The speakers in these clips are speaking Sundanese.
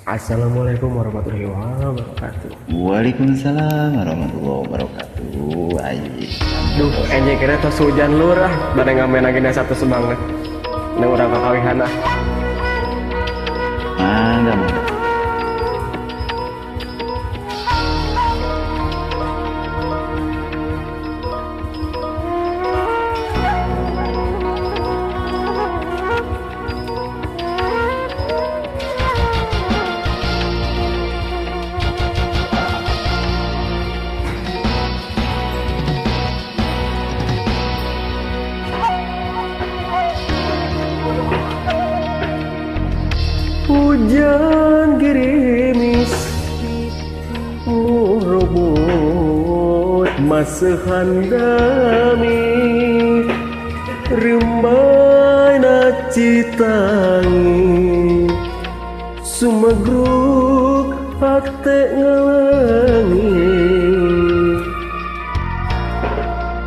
Assalamualaikum warahmatullahi wabarakatuh. Waalaikumsalam warahmatullahi wabarakatuh. Ayo. Duh, enje kira tos hujan lur ah, bade ngamen lagi satu semangat. Nang urang kakawihan ah. Mangga mangga. Hujan gerimis murubut masehan dami rembay na citangi sumegruk hate ngelengi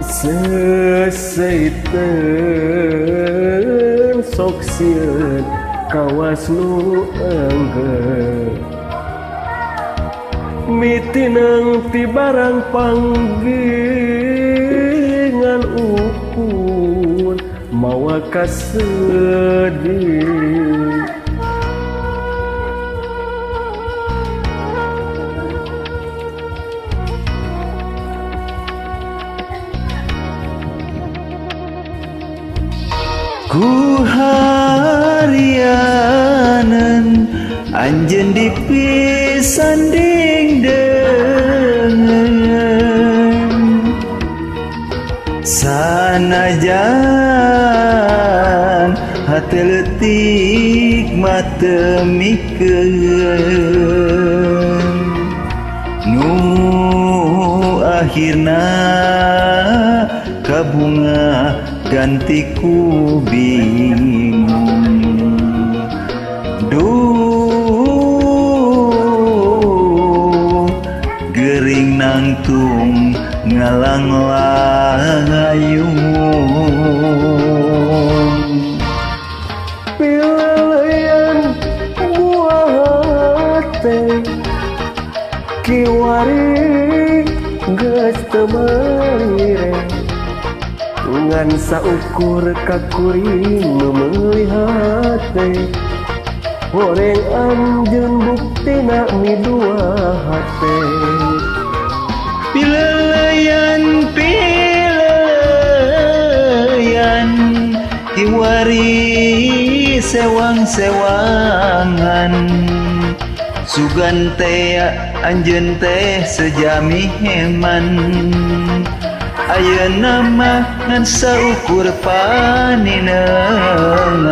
seseiteun sok sieun kawas nu enggeus mitineng ti barang panggingan ukur mawa kasedih. Ku harianan anjeun dipisanding deungeun sanajan hate leutik mah teu mikeun nu akhirna kabunga ganti ku bingung. Duh gering nangtung ngalang layung pileleyan buah hate kiwari geus teu meureuh ngan saukur kakuring memeuli hate horeng anjeun buktina midua hate. Pileleyan pileleyan kiwari sewang-sewangan sugan teh anjeun teh sejami heman ayeuna mah ngan saukur paninengan.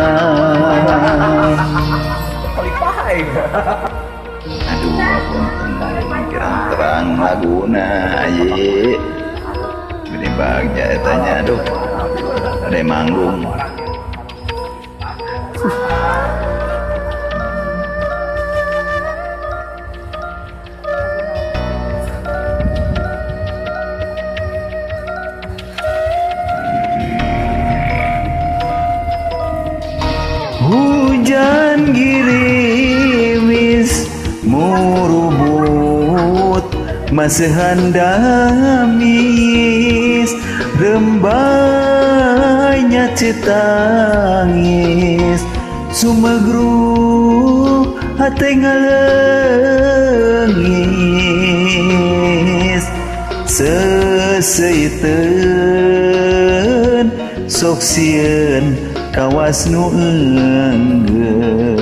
Aduh, apunten kirang terang laguna aye. Gede bagja eta nya aduh. Ada manggung. Hujan gerimis murubut masehan damis rembanya citangis sumegruk hate ngaleungis seseiteun sok sieun kawas nu enggeus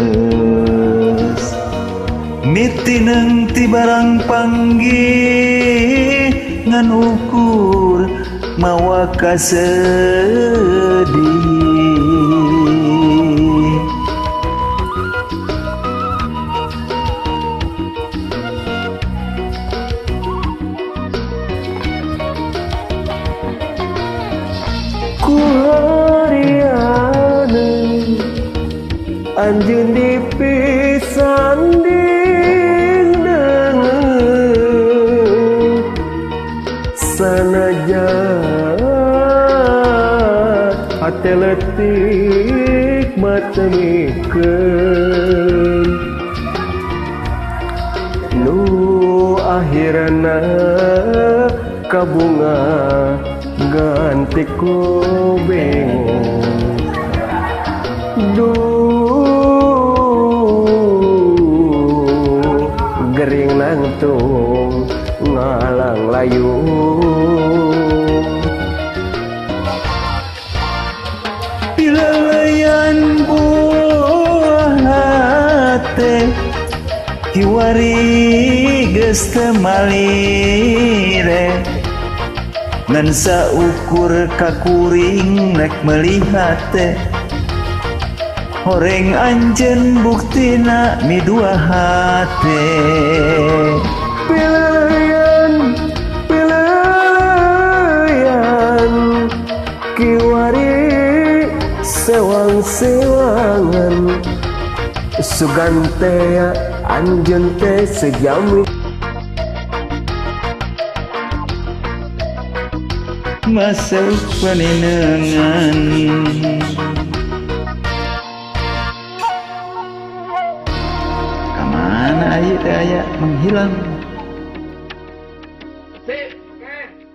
mitineng ti barang panggih ngan ukur mawa kasedih. Ku harianeun anjeun dipisanding deungeun sanajan hate leutik mah teu mikeun. Akhirna kabunga ganti ku bingung. Duh gering nangtung ngalang layung. Pilalayan buah hate kiwari geus teu malire, ngan saukur kakuring rek meuli hate, horeng anjeun buktina midua hate. Pilalayan, pilalayan, kiwari sewang-sewangan, sugan teh anjeun teh sejami. Masuk paninengan kamana ayeuna teh aya menghilang. Sip, oke.